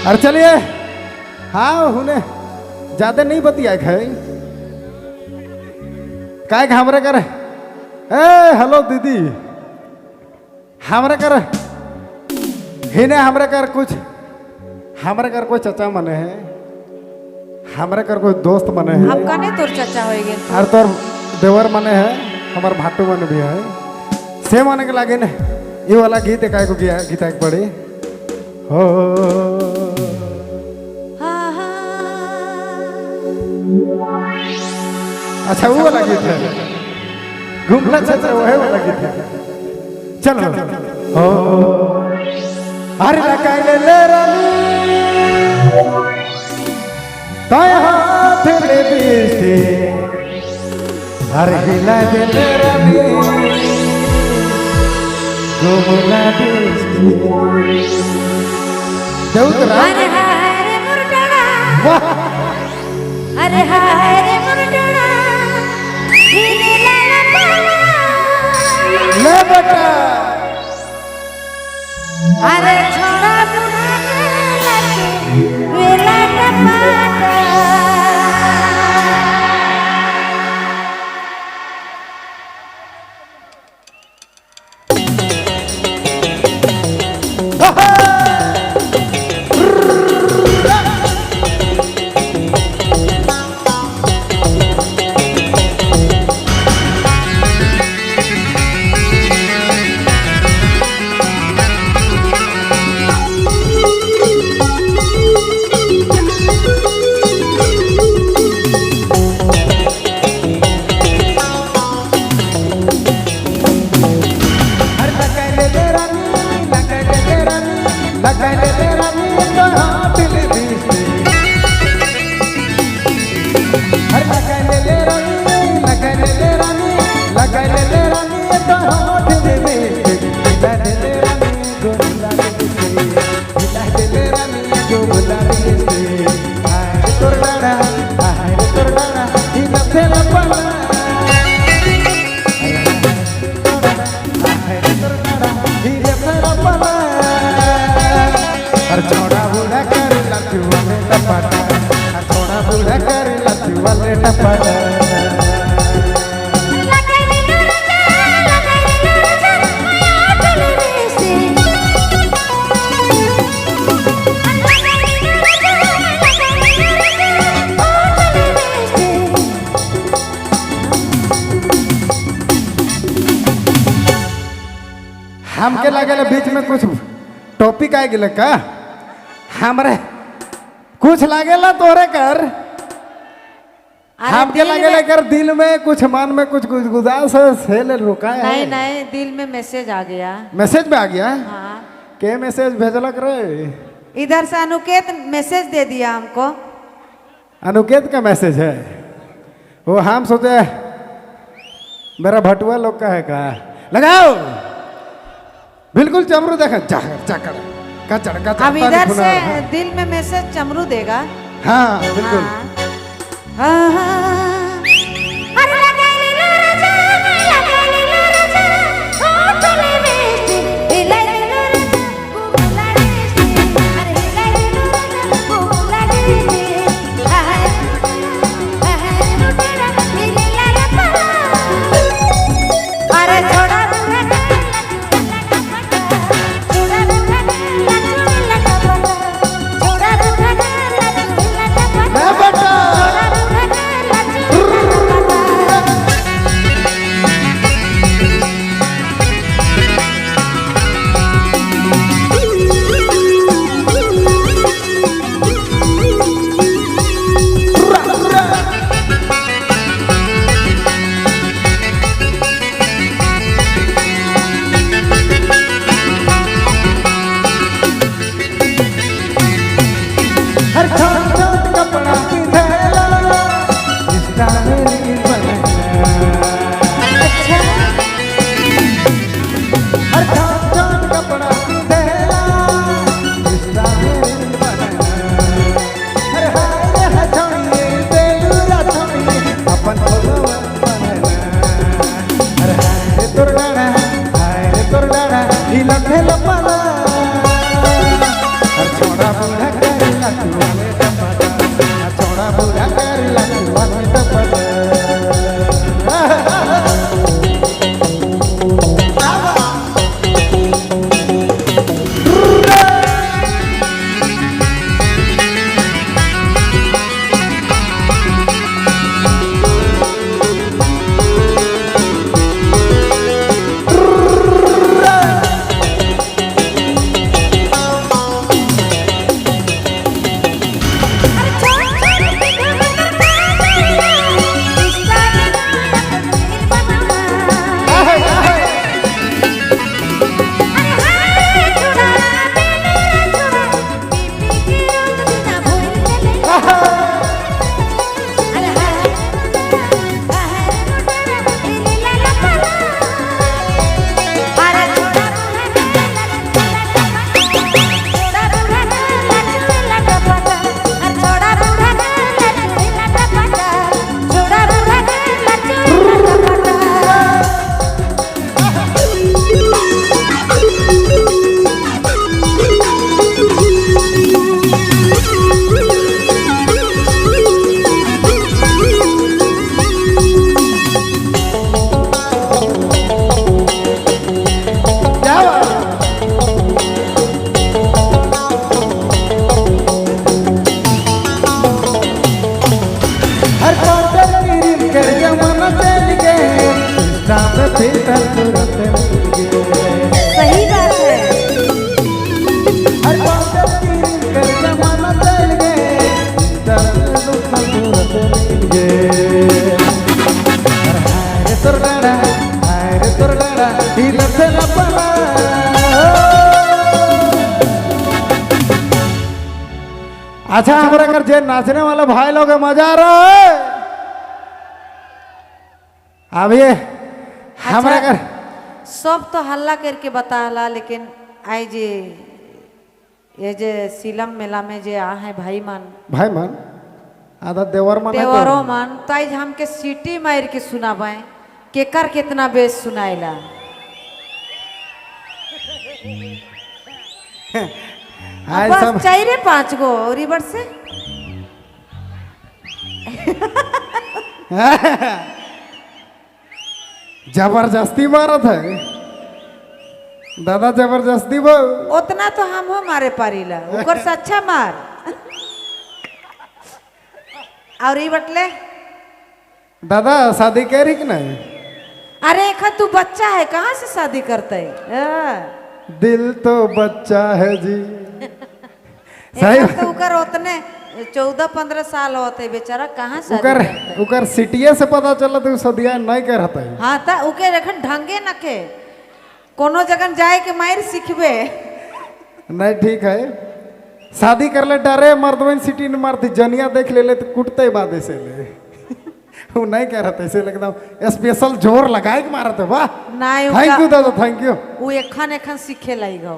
और चलिए, हाँ हुने ज्यादा नहीं बतिया है काय हमरा कर। ए हेलो दीदी, हमरा कर हिने हमरा कर कुछ, हमरा कर कोई चचा मने है, हमरा कर कोई दोस्त मने है। हम कने तोर चचा हो गेल। और तोर देवर मने है, हमार भाटू मने भी है, से मने के लागे ने ये वाला गीत एक को गीत गीता के पड़ी हो। हाँ हाँ। अच्छा वो वाला गीत है, घूमला चचा वही वाला गीत है। चलो हो अरे लगाइले ले रानी ताय हाथ ले बीसे, अरे हिला दे ले रानी घूमला बीसे देउत राम। अरे हाय रे मुरडा, वाह। अरे हाय रे मुरडा, हिले लाला पाला। ले बेटा। अरे छोड़ा बुढ़ा के वेला टपाटा। अरे लगाइले ले रानी, लगाइले ले रानी, लगाइले ले रानी तो हाथ ले बीसे। अरे लगाइले ले रानी, लगाइले ले रानी, लगाइले ले रानी तो हाथ ले बीसे। हिला दे ले रानी गोला बीसे, हिला दे ले रानी गोला बीसे। आय रे तोर डाड़ा, आय रे तोर डाड़ा, हिला से लपला। छोड़ा बूढ़ा कर लथु वाले टपाटा, छोड़ा बूढ़ा कर लथु वाले टपाटा। लगाइले लो राजा, लगाइले लो राजा, माया चले बेसे। लगाइले लो राजा, लगाइले लो राजा, ओ चले बेसे। हमके लागल बीच में कुछ टॉपिक आ गेल का, हमरे कुछ लागेला तोरे कर। अरे हमके दिल लागेला में- कर दिल में कुछ, मन में कुछ कुछ गुदास है, से ले रुका है। नहीं नहीं, दिल में मैसेज आ गया। मैसेज में आ गया? हाँ। के मैसेज भेजलक रे? इधर से अनुकेत मैसेज दे दिया हमको। अनुकेत का मैसेज है वो? हम सोचे मेरा भटुआ लोग का है का। लगाओ बिल्कुल चमरू देखा चाकर चाकर कचड़ कचड़। अब इधर से दिल में मैसेज चमरू देगा। हाँ बिल्कुल। हाँ हाँ। अरे लगाइले लो राजा, लगाइले लो राजा, ओ चले बेसे। हिलाइले लो राजा, गुला बेसे। अरे हिलाइले लो राजा, गुला बेसे। आहाय आहाय लुटेरा, हिले लाला पाला। अरे छोड़ा बुढ़ा छोड़ा बुढ़ा छोड़ा बुढ़ा ले बेटा। अच्छा हमारा कर जे नाचने वाला भाई लोग है, मजा आ रहा है अब ये हमारा कर सब तो हल्ला करके बताला, लेकिन आई जे ये जे सीलम मेला में जे आ है भाई मन, भाई मन आधा देवर मन है तो। देवरो मन, तो आज हमके सीटी मार के सुनाबे केकर कितना बेस सुनाइला। आज बस सब चाहिए 5 गो और इबर से जबरदस्ती मारत है दादा, जबरदस्ती बोल। उतना तो हम हो मारे पारीला, ओकर से अच्छा मार। और ई बटले दादा शादी करी कि नहीं? अरे एक तू बच्चा है, कहाँ से शादी करते है? दिल तो बच्चा है जी। सही तो उकर उतने 14-15 साल होते बेचारा, कहाँ शादी उकर करते? उकर सिटिए से पता चला तो सदिया नहीं करता है। हाँ ता उके एखन ढंगे नखे कोनो जगह जाए के मार सीखबे नहीं। ठीक है, शादी कर ले डरे मर्दवन सिटी न मारती, जनिया देख ले ले तो कुटते बाद से ले। वो नहीं कह रहा था इसे एकदम स्पेशल जोर लगाए के मारत है। वाह, नहीं thank you दादा, thank you. वो एखन एखन सीखे लाई गो,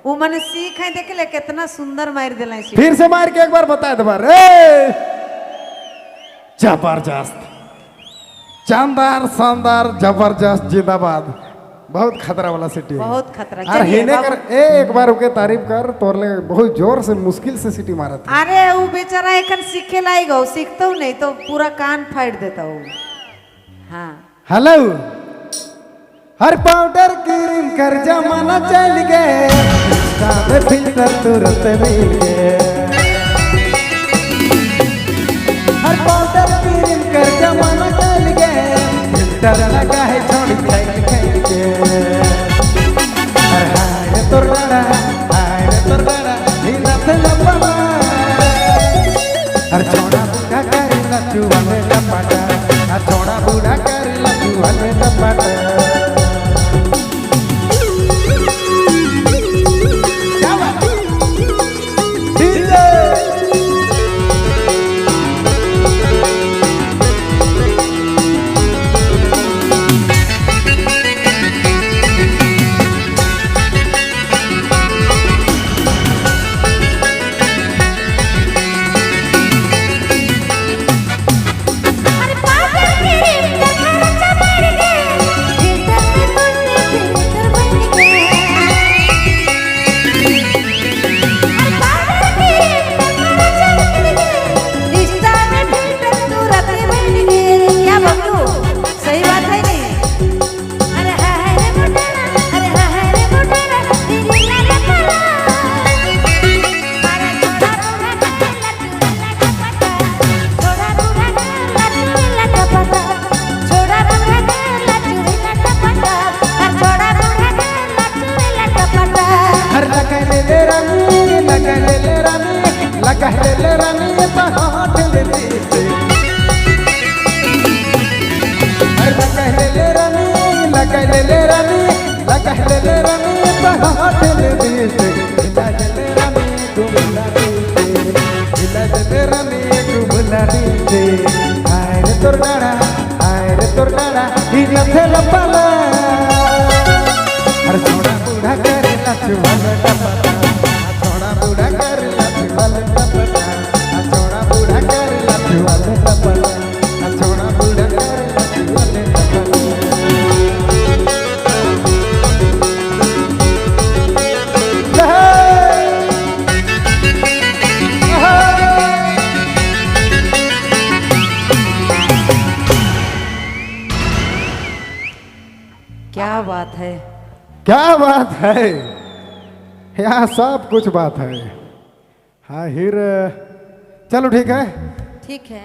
वो मने सीख है देख ले कितना सुंदर मार दिला। फिर से मार के एक बार बता दे बार। ए जबरदस्त, शानदार शानदार जबरदस्त, जिंदाबाद। बहुत खतरा वाला सिटी है, बहुत खतरा। अरे हिने कर ए एक बार उके तारीफ कर तोरले, बहुत जोर से मुश्किल से सिटी मारा था। अरे वो बेचारा एखन सीखे लाई गो, सीखता नहीं तो पूरा कान फाड़ देता हूँ। हाँ हेलो, हर पाउडर क्रीम कर जमाना चल गए, फिल्टर तुरंत मिल गए। हर पाउडर क्रीम कर जमाना चल गए, फिल्टर लगा है छोड़ी खेल खेल के। हर हाय रे तोर लड़ा, हाय रे तोर लड़ा, हिला से लपड़ा। हर छोड़ा बूढ़ा कर लचुआ में लपटा, हर छोड़ा बूढ़ा कर लचुआ में लपटा। क्या बात है, क्या बात है, यहाँ सब कुछ बात है। हाँ हीर, चलो ठीक है, ठीक है।